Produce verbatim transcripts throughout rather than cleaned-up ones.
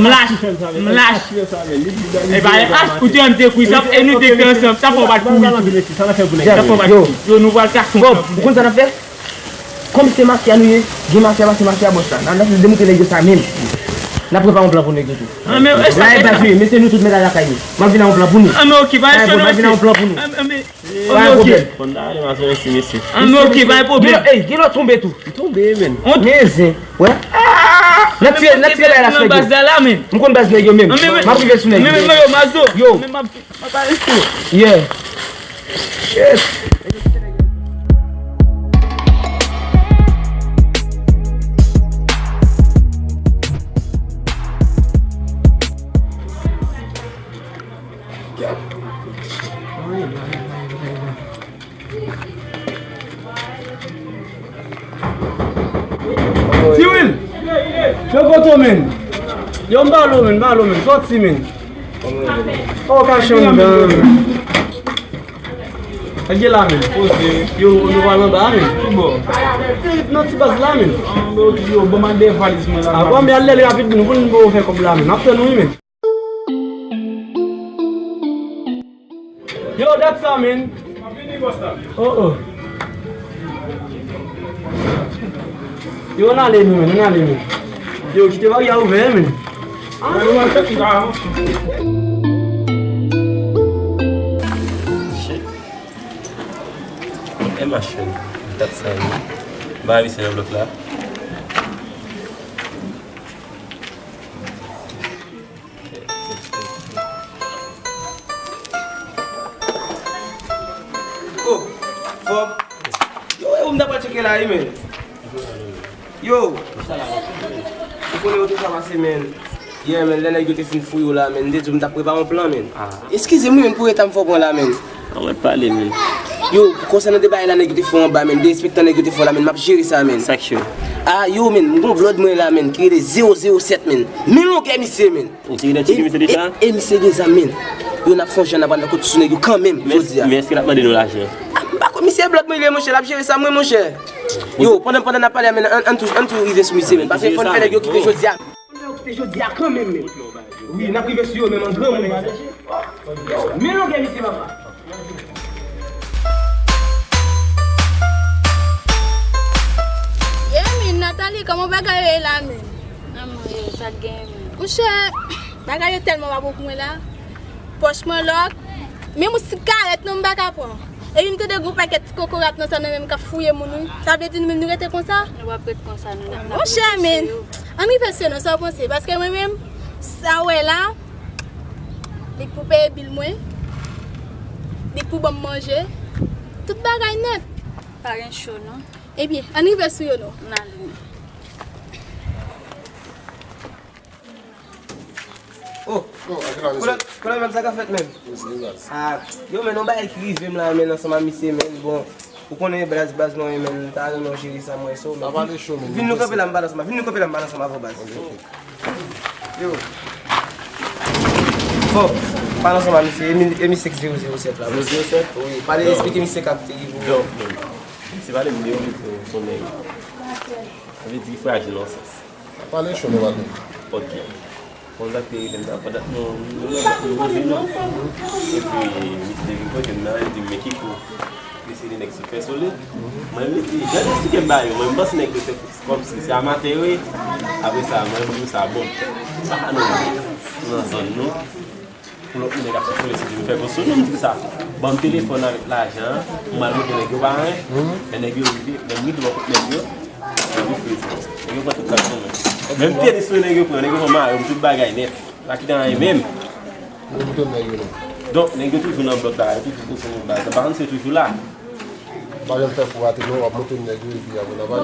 m lach. M lach. E ba, e ach, ou te wè m te kouri, sa, e nou te fè ansanm, sa fè w bat kouri tou. Sa fè w bat kouri. Yo, nou pral kase yon plan pou nou. Ou konn sa n ap fè? Kòm se mafya nou ye, gen mafya pase mafya bòs la. N ap, n ap demoute nèg yo sa menm. N ap prepare yon plan pou nèg yo tou. An, men, e sa, la e baz nou ye, mesye, nou tout met lakay nou. M ap vin ak yon plan pou nou. An, men, oke, pa echwe non, mesye. An, men, oke. Pa gen pwoblèm. Fòn ta ale mason osi, mesye. An, men, oke, pa gen pwoblèm. Gen lòt, ey, gen lòt tonbe tou. Li tonbe, men. Men zen, wè. N ap tire, n ap tire bagay la sou nèg yo. Baz la la, men. M konn baz nèg yo menm. M ap rive sou nèg yo. Men, men, men, yo, mazo. Yo. Men, m ap, m ap ale sou. Yeah. Shit. Tiwil! Yo kote w, men? Yo, m ba lo, men, m ba lo, men. Sòti, men. O, kache anndan, men. Sa k gen la, men? Poze. Yo, nou pral anba, men. Ki bò? Nan ti baz la, men. Yo, ban m al dèyè valiz mwen la. A, bon, men al lè l rapid, nou konn pou fè kòb la, men. N ap tann ou, wi, men. Yo, dat sa, men. Oh, oh. Yo, ann ale, nou, men, ann ale, men. Yo, kite bagay a ouvè, men. Shit. E machin. Dat sa, men. Ba misye nan blòk la. Oh, Fòb. Yo, e ou m ta pral tcheke la, wi, men. Yo. Ou konnen yo te sa pase, men. Yeah, men, lè nèg yo te fin fouye w la, men, m te di w m t ap prepare yon plan, men. Eskize m, wi, men, pou eta m fè w pran la, men. An mwen pale, men. Yo, konsènan de bagay la, nèg yo te fè w anba, men, de espektan nèg yo te fè w la, men, m ap jere sa, men. Sa k cho? A, yo, men, m gon blòd mwen la, men, ki rele zewo zewo sèt, men. Men longè misye, men. Ou te idantifye misye deja? E, e misye gen zam, men. Yo, n ap fè yon jan n ap pran kout sou nèg yo kanmenm, jodi a. Men èske l ap mande nou lajan? A, m pa konn, misye blòd mwen li ye, monchè, l ap jere sa mwen, monchè. Yo, pandan, pandan n ap pale a, men, ann, ann tou, ann tou rive sou misye, men. Paske fò n fè nèg yo kite jodi a. Fò n fè yo kite jodi a kanmenm, men. Wi, n ap rive sou yo, men, an granmoun, men. Men longè misye, papa. Ye, men, Nathalie, kòman bagay yo ye la, men? Manman, yo, sa k genyen, men? Monchè, bagay yo tèlman pa bon pou mwen la. Pòch mwen lòk. Menm yon sigarèt non m pa ka pran. Epi m tande gon pakèt ti kokorat nan sa nan men m k ap fouye moun, wi. Sa vle di nou menm nou rete konsa? Nou p ap ret konsa, nou. Monchè, men, ann rive sou yo non, sa w panse? Paske mwen menm, sa w wè la, li k pou peye bil mwen, li k pou ban m manje, tout bagay nèt. Pa gen cho, non. Ebyen, ann rive sou yo non. N ale, men. Oh, oh, koulè, koulè, menm sa k ap fèt menm. Ah, yo, men, yon bagay ki rive m la, men, ansanm ak misye, men, bon, ou konnen baz, baz mwen, men, m ta renmen w jere sa mwen, so, men, vin nou kanpe la, m pale ansanm, vin nou kanpe la, m pale ansanm avè w, baz. Yo. Bon, pale ansanm ak misye, e mi-, e misye k zewo zewo sèt la. Zewo zewo sèt? Wi, pale, esplike misye k ap te rive. Yo, men, se pale m de yon nèg, se yon nèg. Sa vle di li frajil nan sans. Pale cho, nou pale. Ok. Bon, sa k te rive m nan, pandan nou, nou, nou, nou, nou, epi, misye te vin kote m nan, li di m, men ki kou? Misye Nèg sou fè solid. Mwen, li di, jan li eksplike m ba yo, mwen, m panse nèg yo se kòmsi se amatè yo ye. Apre sa, mwen, m di sa, bon, sa pa nou nan zòn nou. Pou lòt moun nèg ap sou fè solid, si nou fè gwo sou nou, m di sa. Ban m telefòn avèk lajan an, m al montre nèg yo pa anyen. Lè nèg yo rive, lè m rive bò kot nèg yo, nèg yo friz mwen. Nèg yo pran tout sa sou mwen. Menm tenis mwen nèg yo pran, nèg yo pran mayo m, tout bagay nèt. Pa kite anyen menm. Yo moute nèg yo non. Donk, nèg yo toujou nan blòk la, yo toujou konsonnen baz. Sa pa konn se toujou la. Pa janm fè kou rate non, w ap moute nèg yo epi apre n ap ale.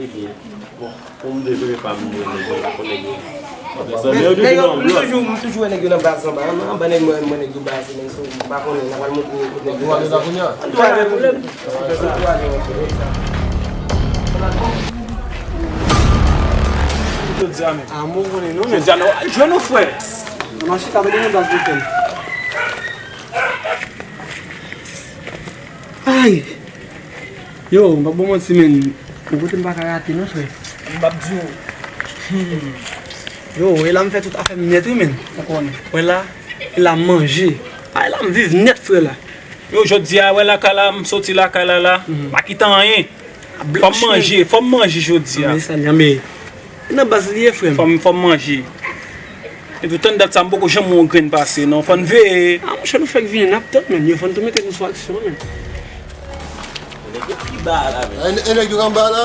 Ebyen, bon, pou m dezole pa m de nèg yo, m pa konn nèg yo. Nèg yo, m toujou, m toujou wè nèg yo nan baz anba, anba nèg mwen, mwen nèg yo baz, men so, m pa konnen, n ap al moute nèg yo. Ou ale la kounye a? An tou ale, pwoblèm. Jodi a menm. A, mwen konnen non, men. Jodi a nou al jwenn nou, frè. Nan mache ka mete nan baz nou fè. Ay! Yo, m p ap ba w manti, men. Yon kote m pa ka rate non, frè. M p ap di w. Hmm. Yo, e la m fè tout afè m nèt, wi, men. Ou konnen. Wè la, e la m manje. Ay, la m viv nèt, frè, la. Yo, jodi a, wè lakay la, m soti lakay la, la. M pa kite anyen. Fò m manje, fò m manje jodi a. Men sa, men, nan baz li ye, frè m. Fò m, fò m manje. Epi, tann dat sa, m poko janm wè yon grenn pase, non. Fò n veye. A, monchè, nou fèk vini, n ap tann, men. Yo, fò n tou mete nou sou aksyon, men. Nèg yo pi ba la, men. E, e nèg yo anba la?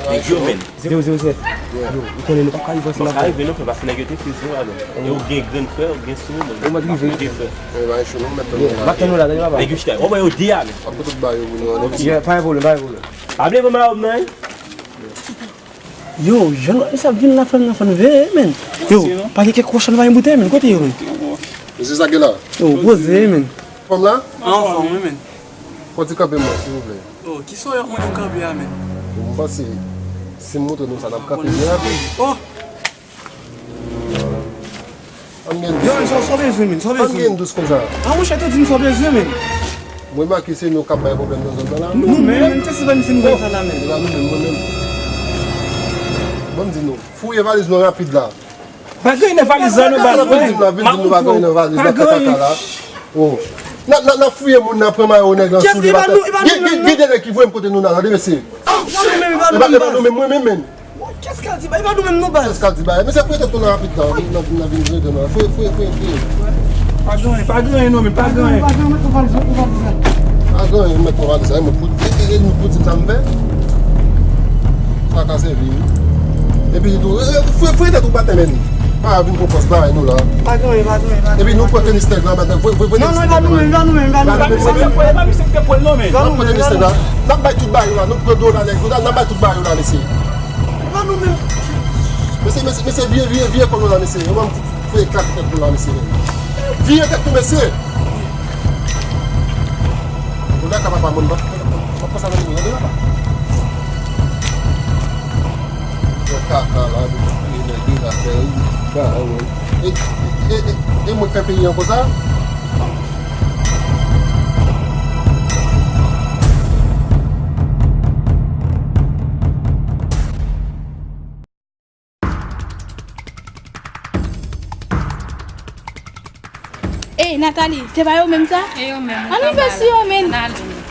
Nèg yo, men. Zewo zewo sèt. Yo, ou konnen nou p ap ka rive ansanm avè w. Nou p ap ka rive non, frè, paske nèg yo te friz nou la, non. E ou gen grenn frè, ou gen sou ou, men. Ou mèt rive. Ou gen frè. E, pa cho non, mèt tann nou la. M ap tann nou la, tande papa. Nèg yo chita. Ou wè yo di a, men. Ap tout ba yo pou nou, ann. Ok, pa gen pwoblèm, pa gen pwoblèm. Pa bliye pran mayo m nan, wi. Yo, jèn wè misye ap vin la, frè m nan, fò n veye, men. Yo, pa gen kèk wòch ann, pa gen boutèy, men. Kote yo, men? Mesye, sa gen la? Yo, poze, men. Fanm la? Anfòm, wi, men. Fò ti kanpe mwen, silvouplè. Oh, kisa w ap mande m kanpe a, men? M panse, si m montre nou sa, n ap kanpe byen rapid. Oh! Ann gen dous. Yo, men, sa w bezwen, men, sa w bezwen? Ann gen dous konsa. A, monchè, tou di m sa w bezwen, men. Mwen remake se nou k ap bay pwoblèm nan zòn nan la. Nou menm, men, se pa misye nou wè sa la, men. E pa nou menm, mwen menm. Ban m di nou, fouye valiz nou rapid la. Pa gen nan valiz la, nou ba nou. Vin di m la, vin di m nou pa gen nan valiz la, kaka la. Oh. N ap, n ap, n ap fouye moun nan, pran mayo nèg lan sou li, pa tè. Gen, gen, gen de nèg ki voye m kote nou nan, tande mesye. E pa nou menm, e pa nou menm, mwen menm, men. Kès k al di bagay? E pa nou menm, non, baz. Kès k al di bagay? Mesye, fouye tèt nou nan rapid la. N ap, n ap vin jwenn nou la. Fouye, fouye, fouye, fouye. Pa gen anyen, pa gen anyen, non, men pa gen anyen. Pa gen anyen, mèt pran valiz, mèt pran valiz la. Pa gen anyen, mèt pran valiz la, mwen pou, e, e, e, nou pou di m sa m fè. Sa ka sèvi, wi. Epi tou, e, e, fouye, fouye tèt ou pa tè, men. Pa vin pran pòz bagay nou la. Pa gen anyen, pa gen anyen, pa gen anyen. Epi nou pran tenis nèg la, maten, fouye, fouye, fouye tenis nèg la. E pa nou menm, e pa nou menm, e pa nou menm. E pa nou menm, se nou k te pran l, non, men. N ap pran tenis nèg la. N ap bay tout bagay yo la, nou pran dola nèg yo la, n ap bay tout bagay yo la, mesye. E pa nou menm. Mesye, mesye, mesye, vire, vire, vire kò nou la, mesye. Yo ban m fouye klake tèt nou la, mesye. Vire tèt nou, mesye. Ou la ka papa, mwen, m ap, m ap pase avè nou, tande papa. Yo kaka la, nou touye nèg yo, zafè, wi. Ba, wi. E, e, e, e, e mwen k fè peyi an konsa? Ey, Nathalie, se pa yo menm sa? E yo menm, wi. Ann vin fè si yo, men. Ann ale.